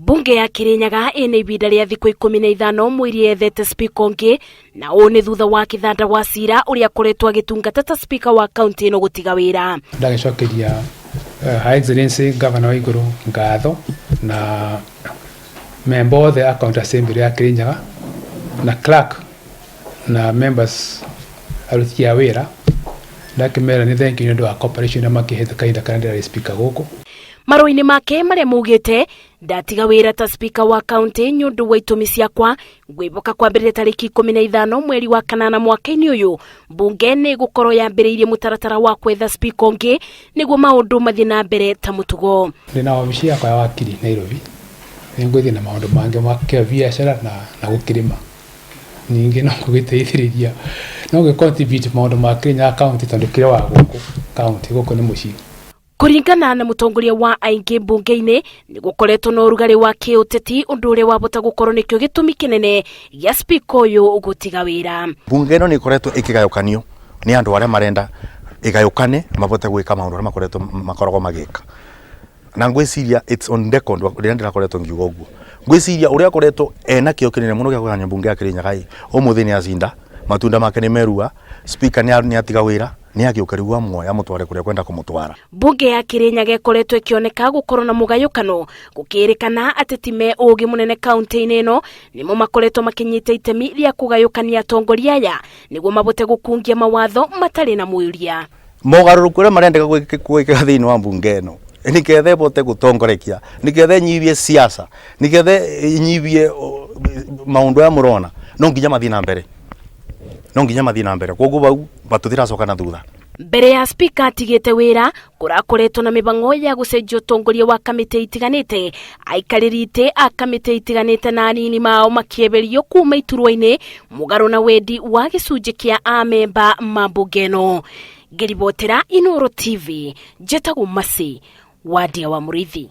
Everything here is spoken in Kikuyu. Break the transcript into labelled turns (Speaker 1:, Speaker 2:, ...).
Speaker 1: Mbunge ya Kirinyaga ĩna ibinda rĩa thikũ 15 mweri yethete spika ũngĩ, na ũũ nĩ thutha wa Kithanda wa Cira ũrĩa akoretwo agĩtungata ta spika wa kaunti ĩno gũtiga wĩra.
Speaker 2: Ndagĩcokeria Her Excellency Governor wa igũrũ ngatho na memba othe a county assembly ya Kirinyaga na clerk na members aruti a wĩra, ndakĩmera nĩ thank you nĩ ũndũ wa cooperation ĩrĩa makĩhete kahinda karĩa ndĩrarĩ speaker gũkũ.
Speaker 1: Marũa-inĩ make marĩa maugĩte ndatiga wĩra ta spika wa kaunti nĩ ũndũ wa itũmi ciakwa, ngwĩboka kwambĩrĩria tarĩki 15 mweri wa kanana mwaka-inĩ ũyũ, mbunge nĩ ĩgũkorwo yambĩrĩirie mũtaratara wa kwetha spika ũngĩ nĩguo maũndũ mathiĩ na mbere ta mũtugo.
Speaker 2: Ndĩ na wabici yakwa ya wakiri Nairobi, nĩ ngũthiĩ na maũndũ mangĩ ma kĩbiacara na gũkĩrĩma. Ningĩ no gũgĩteithĩrĩria, no gĩ contribute maũndũ ma Kirinyaga county tondũ kĩrĩ wa gũkũ county, gũkũ nĩ mũciĩ.
Speaker 1: Kũringana na mũtongoria wa aingĩ mbunge-inĩ, nĩ gũkoretwo na ũrugarĩ wa kĩũteti, ũndũ ũrĩa wabota gũkorwo nĩkĩo gĩtũmi kĩnene gĩa spika ũyũ gũtiga wĩra.
Speaker 3: Mbunge ĩno nĩ ĩkoretwo ĩkĩgayũkanio nĩ andũ arĩa marenda ĩgayũkane mabote gwĩka maũndũ marĩa makoretwo makoragwo magĩka. Na ngwĩciria it's on record rĩrĩa ndĩrakoretwo ngiuga ũguo. Ngwĩciria ũrĩa akoretwo ena kĩo kĩnene mũno gĩa kũgayania mbunge ya Kĩrĩnyaga ĩ, ũmũthĩ nĩ acinda, matunda make nĩ merua, speaker nĩ atiga wĩra, nĩ agĩũka rĩu amuoya amũtware kũrĩa kwenda kũmũtwara.
Speaker 1: Mbunge ya Kĩrĩnyaga ĩkoretwo ĩkĩoneka gũkorwo na mũgayũkano, gũkĩrĩkana ateti me ũgĩ mũnene kaunti-inĩ ĩno nĩmo makoretwo makĩnyita itemi rĩa kũgayũkania atongoria aya nĩguo mabote gũkungia mawatho matarĩ na mũria.
Speaker 3: Mogarũrũku arĩa marendeka gwĩkĩka thĩinĩ wa mbunge ĩno nĩgetha ĩbote gũtongorekia, nĩgetha ĩnyibie siasa, nĩgetha ĩnyibie maũndũ aya mũrona, no nginya mathiĩ na mbere, no nginya mathiĩ na mbere, koguo bau tũtiracoka na thutha.
Speaker 1: Mbere ya spika atigĩte wĩra, kũrakoretwo na mĩbango ya gũcenjia ũtongoria wa kamĩtĩ itiganĩte, aikarĩri itĩ a kamĩtĩ itiganĩte na anini mao makĩeberio kuma iturwa-inĩ mũgarũ na wendi wa gĩcunjĩ kĩa amemba ma mbunge ĩno. Ngĩribotera Inooro TV, njĩtagwo Mercy Wadia wa Mũrĩithi.